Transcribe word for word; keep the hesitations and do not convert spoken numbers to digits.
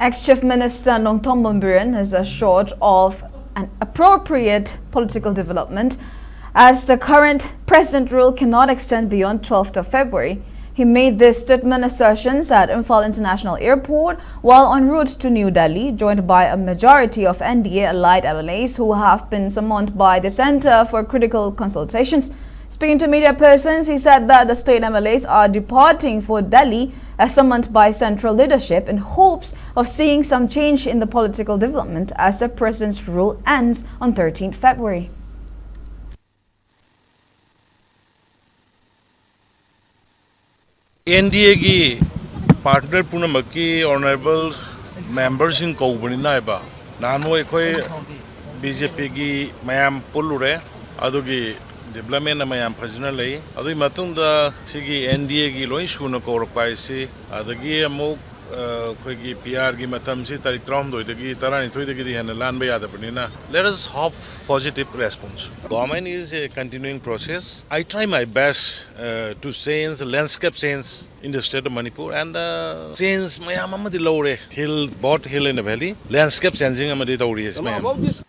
Ex-Chief Minister Nongthombam Biren has assured of an appropriate political development, as the current president rule cannot extend beyond twelfth of February. He made this statement assertions at Imphal International Airport while en route to New Delhi, joined by a majority of N D A allied M L As who have been summoned by the Centre for Critical Consultations. Speaking to media persons, he said that the state M L As are departing for Delhi as summoned by central leadership in hopes of seeing some change in the political development as the president's rule ends on thirteenth February. N D ꯑꯦꯒꯤ partner ꯄꯨꯝꯅꯃꯛꯀꯤ honourable ꯃꯦꯝꯕꯔꯁꯤꯡ ꯀꯧꯕꯅꯤꯅ ꯍꯥꯏꯕ, ꯅꯍꯥꯟꯋꯥꯏ ꯑꯩꯈꯣꯏ B J ꯄꯤꯒꯤ ꯃꯌꯥꯝ ꯄꯨꯜꯂꯨꯔꯦ꯫ ꯑꯗꯨꯒꯤ development ꯑꯃ ꯌꯥꯝ ꯐꯖꯅ ꯂꯩ꯫ ꯑꯗꯨꯒꯤ ꯃꯇꯨꯡꯗ ꯁꯤꯒꯤ ꯑꯦꯟ ꯗꯤ ꯑꯦꯒꯤ ꯂꯣꯏ ꯁꯨꯅ ꯀꯧꯔꯛꯄ ꯍꯥꯏꯁꯤ, ꯑꯗꯒꯤ ꯑꯃꯨꯛ ꯑ, ꯑꯩꯈꯣꯏꯒꯤ ꯄꯤ ꯑꯥꯔꯒꯤ ꯃꯇꯝꯁꯤ ꯇꯥꯔꯤꯛ ꯇꯔꯥꯍꯨꯝꯗꯣꯏꯗꯒꯤ ꯇꯔꯥꯅꯤꯊꯣꯏꯗꯒꯤꯗꯤ ꯍꯦꯟꯅ ꯂꯥꯟꯕ ꯌꯥꯗꯕꯅꯤꯅ, let us hope positive response. Government is a continuing process. I try my best uh, to change the landscape change in the state of Manipur, and uh, change ꯃꯌꯥꯝ ꯑꯃꯗꯤ ꯂꯧꯔꯦ꯫ Hill, both hill and valley, landscape changing ꯑꯃꯗꯤ ꯇꯧꯔꯤ ꯃꯌꯥꯝ꯫